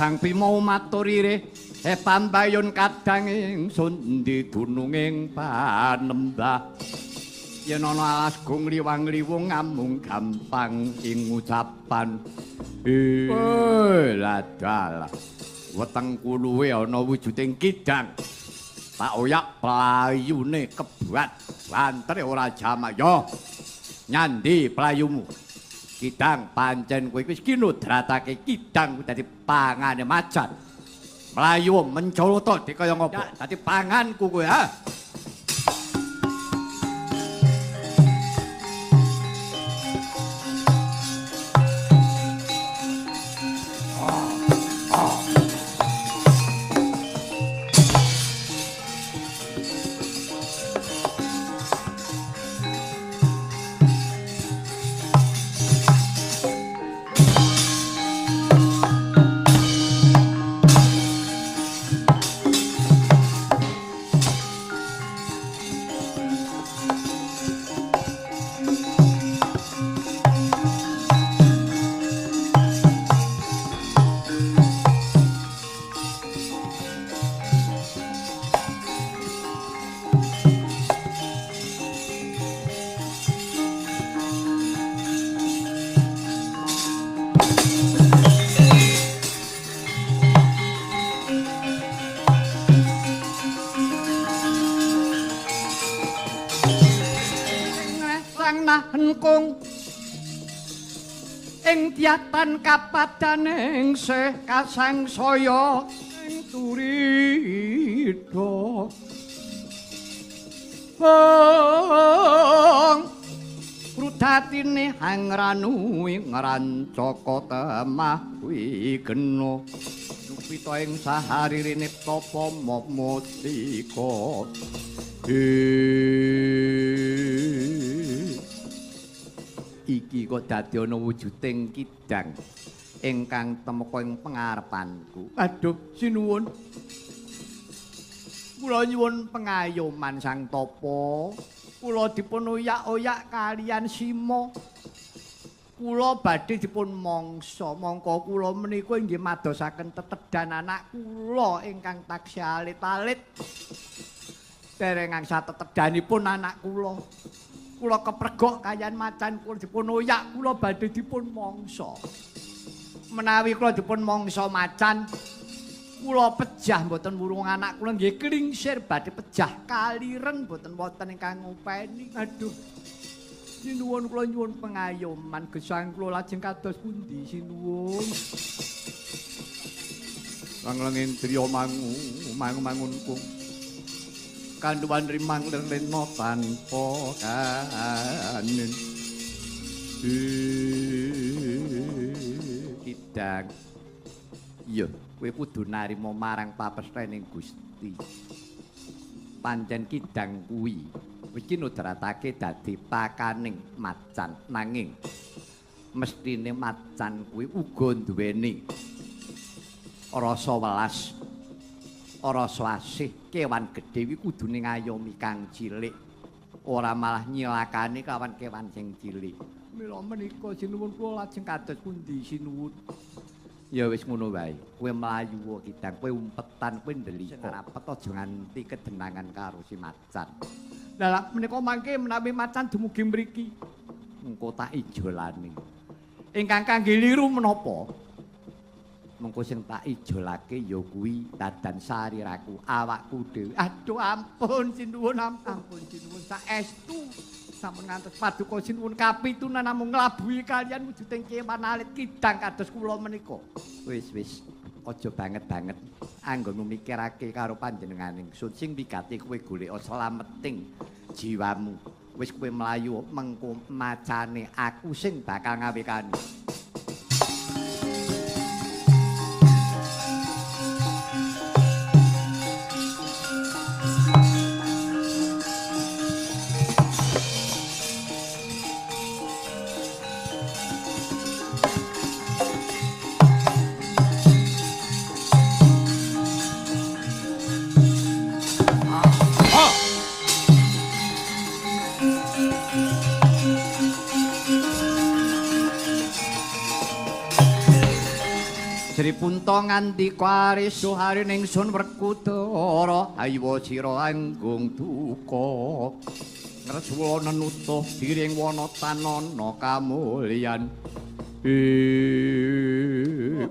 Sang Bima matur ire pambayun kadang ingsun didununging panembah. Yen ana alas gong liwang-liwung ngamung gampang ing ucapan. Ladalah. Weteng kuluwe ana wujuding kidang. Tak oyak playune kebat bantere ora jamak. Yo nyandi playumu. Kidang pancen kowe wis kinudratake kidang kuwi dadi pangane macan. Mlayu mencoloto dik kaya ngopo? Dadi panganku kowe ha. Ing tiatan kapadaning sih kasangsaya ing turida. Hong rudatine hangranu ing ngrancaka temah wigena lupita ing saharirine tapa mustika. Iki kok dadi ana wujuding kidang ingkang temeka ing pengarepanku. Aduh, sinuwun. Kula nyuwun pengayoman Sang Tapa. Kula dipun oyak-oyak kaliyan Sima. Kula badhe dipun mangsa. Mangka kula menika inggih madosaken tetedan anak kula ingkang taksih alit-alit. Dereng angsal tetedanipun anak kula. Kula kepregok kayan macan kula dipun oyak, kula badhe dipun mangsa. Menawi kula dipun mangsa macan, kula pejah mboten wurung anak kula nggih klingsir badhe pejah kaliren mboten wonten ingkang ngopeni. Aduh. Sinuwun kula nyuwun pengayoman gesang kula lajeng kados pundi sinuwun. Langleng indriya mangu mangu mangunkung. Kanduwan rimang lerlena tanpa kanen. Kidang. Iya, kowe kudu narima marang papestrening Gusti. Pancen kidang kuwi wis kinudratake dadi pakaning macan, nanging mestine macan kuwi uga duweni rasa welas, rasa asih. Kewan gedhe kuwi kudune ngayomi kang cilik, ora malah nyilakani kawan kewan sing cilik. Mila menika sinuwun kula lajeng kados pundi sinuwun? Ya wis ngono wae, kowe mlayu kidang, kowe umpetan, kowe ndelik rapet aja nganti kedenangan karo si macan. Lah menika mangke menawi macan dumugi mriki, mengko tak ijolane. Ingkang kangge liru menapa? Mengko sing tak ijolake ya kuwi dadan sariraku, awakku dhewe. Aduh ampun sinuwun, ampun sinuwun saestu. Sampun ngantos paduka sinuwun kapitunan namung nglabuhi kaliyan wujuding kewan alit kidang kados kula menika. Wis wis aja banget-banget anggonmu mikirake karo panjenengan ingsun sing wigati kowe golek slameting jiwamu. Wis kowe mlayu mengko macane aku sing bakal ngawekani. Punta ngandika aris hari ningsun Werkudara ayo sira anggung duka ngresula nenutuh diring wana tanana kamulyan.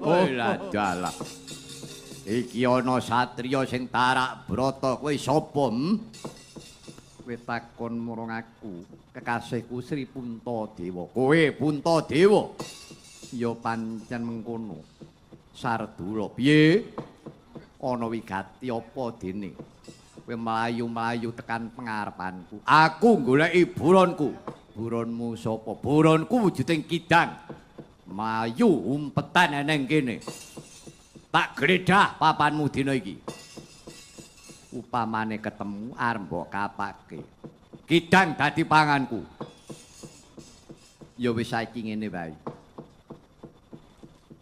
Oh dalah iki ana satriya sing tarak brata kowe sapa? Kowe takon marang aku kekasihku Sri Puntadewa. Kowe Puntadewa ya pancen mengkono. Sardula piye? Ana wigati apa dene? Kowe mlayu-mlayu tekan pengarepanku. Aku goleki buronku. Buronmu sapa? Buronku wujuding kidang. Mlayu umpetan eneng kene. Tak gledah papanmu dina iki. Upamane ketemu arep mbok kapake. Kidang dadi panganku. Ya wis saiki ngene wae.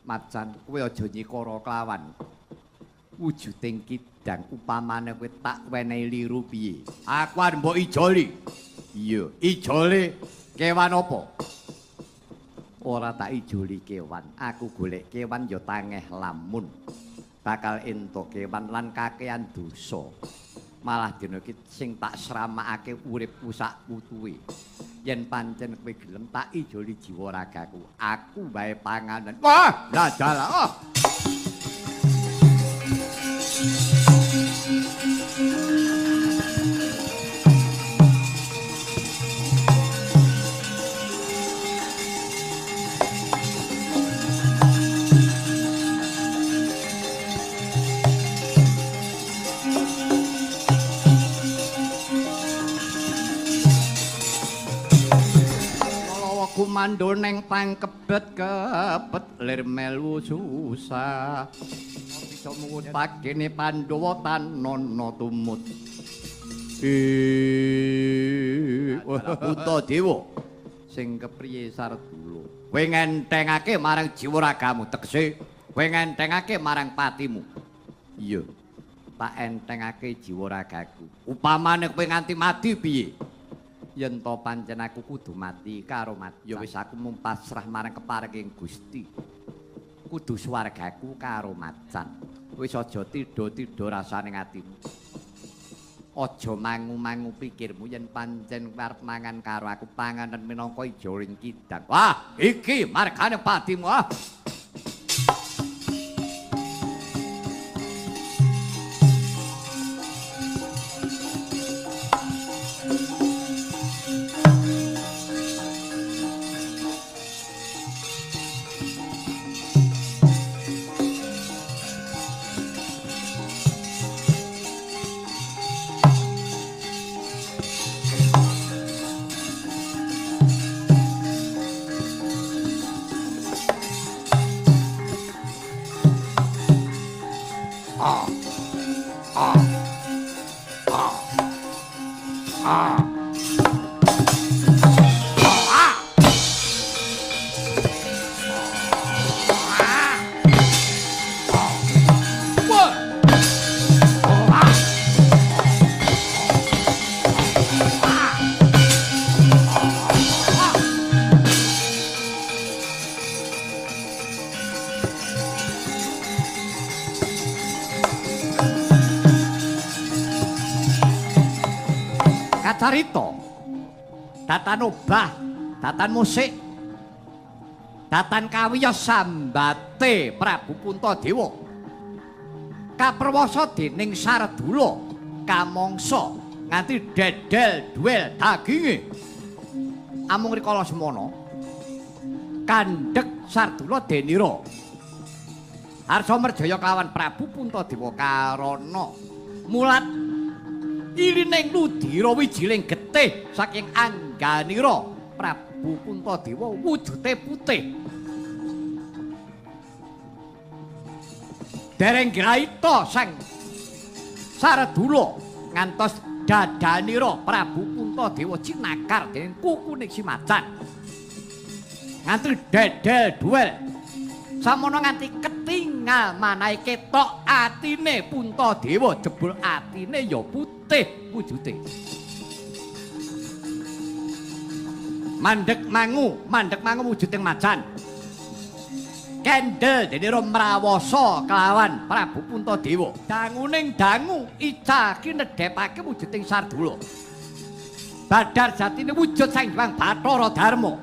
Macan, kowe aja nyikara kelawan wujuding kidang. Upamane kowe tak wenehi liru piye? Aku arep mbok ijoli. Iya, ijole kewan apa? Ora tak ijoli kewan. Aku golek kewan ya tangeh lamun. Bakal entuk kewan lan kakean dosa. Malah dina iki sing tak sramakake uripku sak putuwe. Yen pancen kowe gelem tak ijoli jiwa ragaku, aku wae panganan. Wah, lah dalah. Oh. Kumandho neng pangkebet kebet lir melu susah bisa muwutakene Pandhawa tanana tumut. Puntadewa sing kepriye Sardula? Kowe ngentengake marang jiwa ragamu, tegese kowe ngentengake marang patimu. Iya, tak entengake jiwa ragaku. Upamane kowe nganti mati piye? Yen to pancen aku kudu mati karo mati, ya wis aku mung pasrah marang keparenga Gusti. Kudu swargaku karo macan. Wis aja tidha-tidha rasane atimu. Aja mangu-mangu pikirmu yen pancen arep mangan karo aku panganan minangka ijoling kidang. Wah, iki margane patimu. Ah. Kacarita datan obah, datan musik, datan kawiyos sambate Prabu Puntadewa kaperwasa dening Sardula kamangsa nganti dedel duel daginge. Amung rikala semana kandhek Sardula denira Harsa Merjaya kelawan Prabu Puntadewa karana mulat ilining ludira wijiling getih saking angganira Prabu Puntadewa wujude putih. Dereng graita sang Sardula ngantos dadanira Prabu Puntadewa cinakar dening kukuning si macan. Nganti dedel duel samono nganti ketingal manahe ketok atine Puntadewa, jebul atine ya putih wujude. Mandek mangu wujuding macan. Kendel dene mrawasa kelawan Prabu Puntadewa. Danguning dangu Ica kinedhepake wujuding Sardula. Badar jatine wujud Sang Hyang Bathara Darma.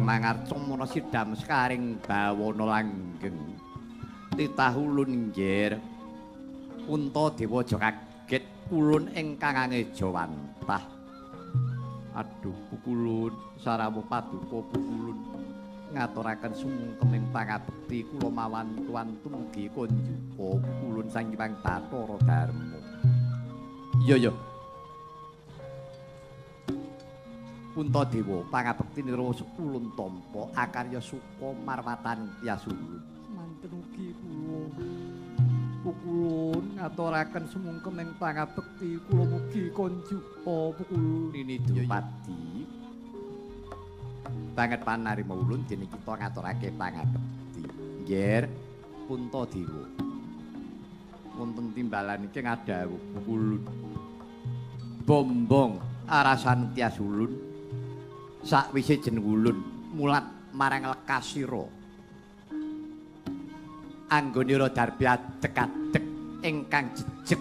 Mangarca sidam sekaring bawana langgeng titah ulun nggir Puntadewa aja kaget ulun ingkang angejawantah. Aduh pukulun sarawuh paduka pukulun ngaturaken sungkeming pangabekti kula mawantu-wantu mugi kunjuka pukulun Sang Hyang Bathara Darma. Iya ya Puntadewa pangabekti nira ulun tampa akarya suka marwatan tiasulun. Semanten ugi kula pukulun ngaturaken sumungkeming pangabekti kula mugi konjuka pukulun. Nini Drupadi banget panarima ulun dene kita ngaturake pangabekti. Nggih Puntadewa. Wonten timbalan iki ngadhawuh pukulun. Bombong arasan tiasulun sakwise jeneng ulun mulat marang lekasira anggonira darbi adeg-adeg ingkang jejeg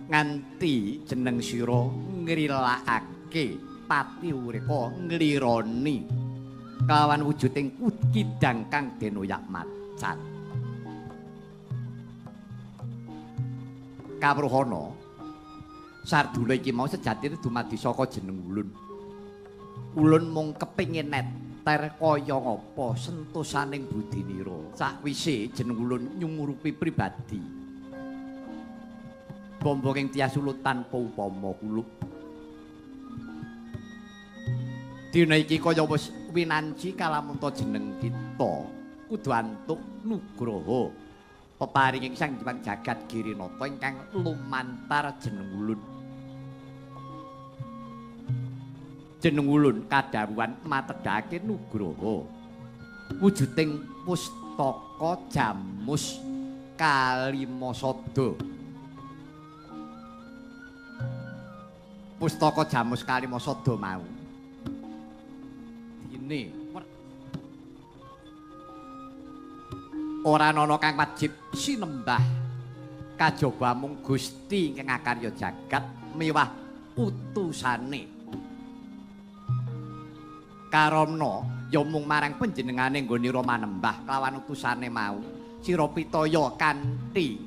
nganti jeneng sira ngrilakake pati ureka nglironi kelawan wujuding kidang kang den oyak macan. Kawruhana Sardula iki mau sejatine dumadi saka jeneng ulun. Ulun mung kepengin neter kaya ngapa sentosaning budinira sakwise jeneng ulun nyumurupi pribadi. Bombong ing tiasulu tanpa upama kulup. Dina iki kaya wis winanci kalamunta jeneng kita kudu antuk nugraha peparinging Sang Hyang Jagat Girinata ingkang lumantar jeneng ulun. Jeneng ulun kadhawuhan matedhake nugraha wujuding pustaka jamus Kalimasada. Pustaka jamus Kalimasada mau dene ora ana kang wajib sinembah kajaba mung Gusti ingkang akarya jagat miwah utusane. Karana ya mung marang panjenengane nggonira manembah kelawan utusane mau sira pitaya kanthi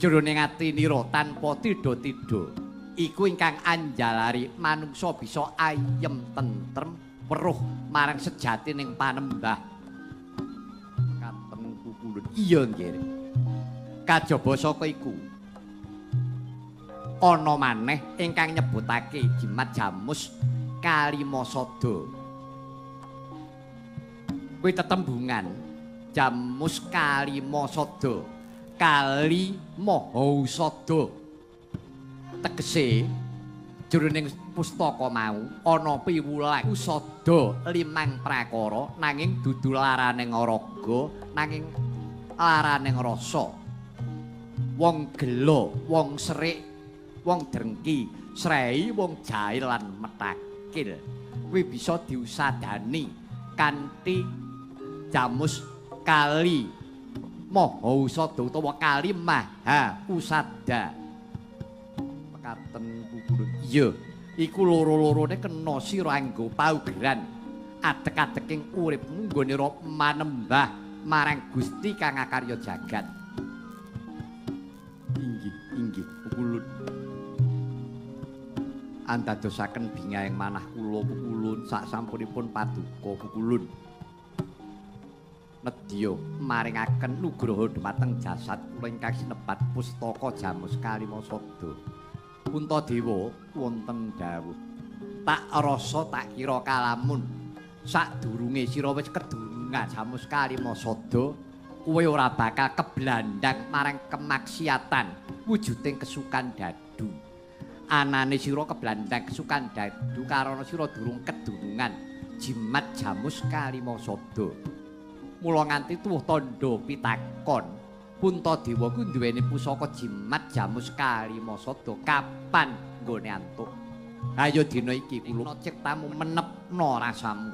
jroning atinira tanpa tidha-tidha iku ingkang anjalari manungsa bisa ayem tentrem weruh marang sejatining panembah. Katen pukulun. Iya nggih. Kajaba saka iku ana maneh ingkang nyebutake jimat jamus Kalimasada. Kuwi tetembungan jamus Kalimasada, Kali Mahausada. Tegese jroning pustaka mau ana piwulang usada limang prakara nanging dudu laraning raga nanging laraning rasa. Wong gela, wong serik, wong drengki, srei, wong jahil lan metakil kuwi bisa diusadani kanthi Jamus Kali Maha Usada utawa Kali Maha Usada. Mekaten pukulun. Iya, iku loro-lorone kena sira anggo paugeran adeg-adeking uripmu nggone manembah marang Gusti kang akarya jagat. Inggih, inggih pukulun. Andadosaken bingahing manah kula pukulun sak sampunipun paduka pukulun. Nedya maringaken nugraha dhumateng jasad kula ingkang sinebat pustaka Jamus Kalimasada. Puntadewa wonten dawuh. Tak rasa tak kira kalamun sadurunge sira wis kedurungan Jamus Kalimasada, kowe ora bakal keblandang marang kemaksiatan wujuding kesukan dadu. Anane sira keblandang kesukan dadu karana sira durung kedurungan jimat Jamus Kalimasada. Mula nganti tuwuh tandha pitakon, Puntadewa ku duweni pusaka jimat Jamus Kalimasada kapan nggone antuk? Ayo dina iki kula ciptamu menepno rasamu.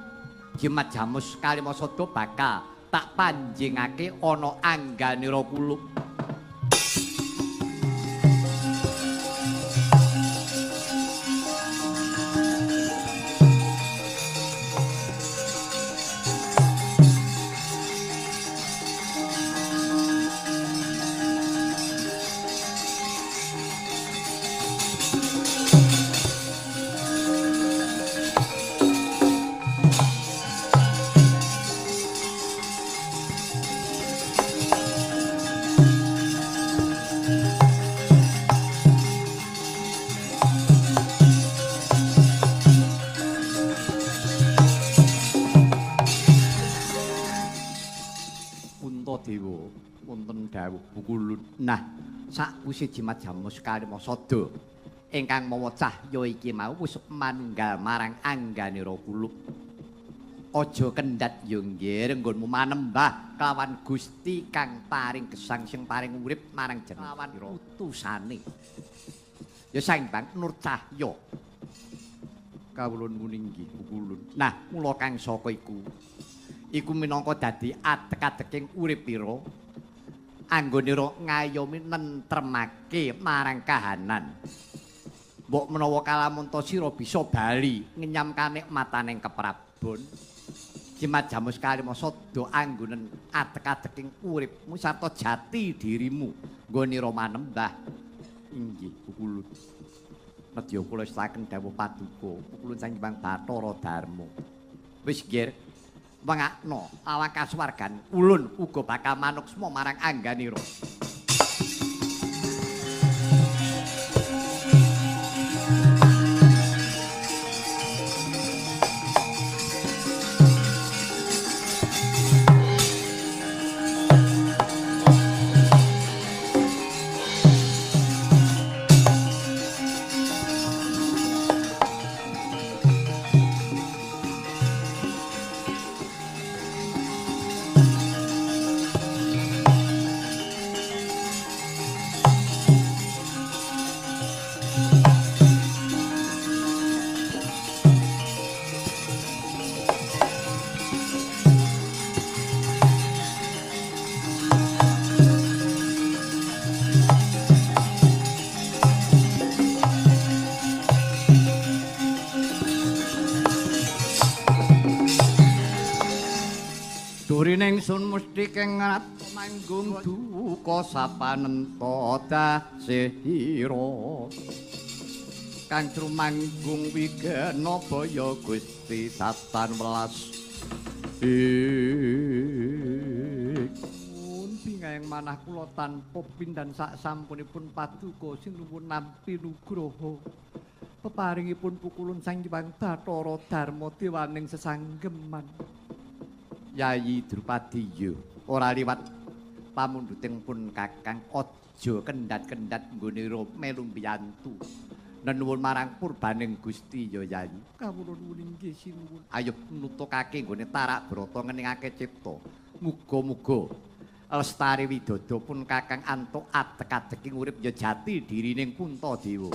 Jimat Jamus Kalimasada bakal tak panjingake ana angganira kulup. Nah, sakwise jimat Jamus Kalimasada ingkang mawa cahya iki mau wis manunggal marang angganira kulup. Aja kendhat ya nggih nggonmu manembah kelawan Gusti kang paring gesang sing paring urip marang jeneng lawan utusane. Ya Sang Bang Nur Cahya. Kawula nuwun inggih pukulun. Nah, mula kang saka iku iku minangka dadi adeg-adeking urip pira anggonira ngayomi nentremake marang kahanan. Mbok menawa kalamunta sira bisa bali ngenyam kanikmataning keprabon. Jimat Jamus Kalimasada anggonen adeg-adeking uripmu sarta jati dirimu nggonira manembah. Inggih pukulun. Nedya kula estaken dawuh paduka pukulun Sang Hyang Bathara Darma. Wis nggih wengakno awak kasuwargan ulun uga bakal manuksma marang angganira. Durine ingsun mesti kengrat manggung duka sapanenta dasihira kang trumanggung wigena baya Gusti Satan welas ing bingayang manah kula tanpa pindhan sak sampunipun paduka sinuwun nampi nugroho peparingipun pukulun Sang Hyang Bathara Darma dewaning sesanggeman. Yayi Drupadi yo ora liwat pamundhuting pun Kakang aja kendhat-kendhat nggone melu mbiyantu. Nenuwun marang purbaning Gusti ya Yayi. Kawula nuwun inggih sinuwun. Ayo nutukake nggone tarak brata ngeningake cipta. Muga-muga lestari widodo pun Kakang antuk adeg-adeking urip ya jati dirining Puntadewa.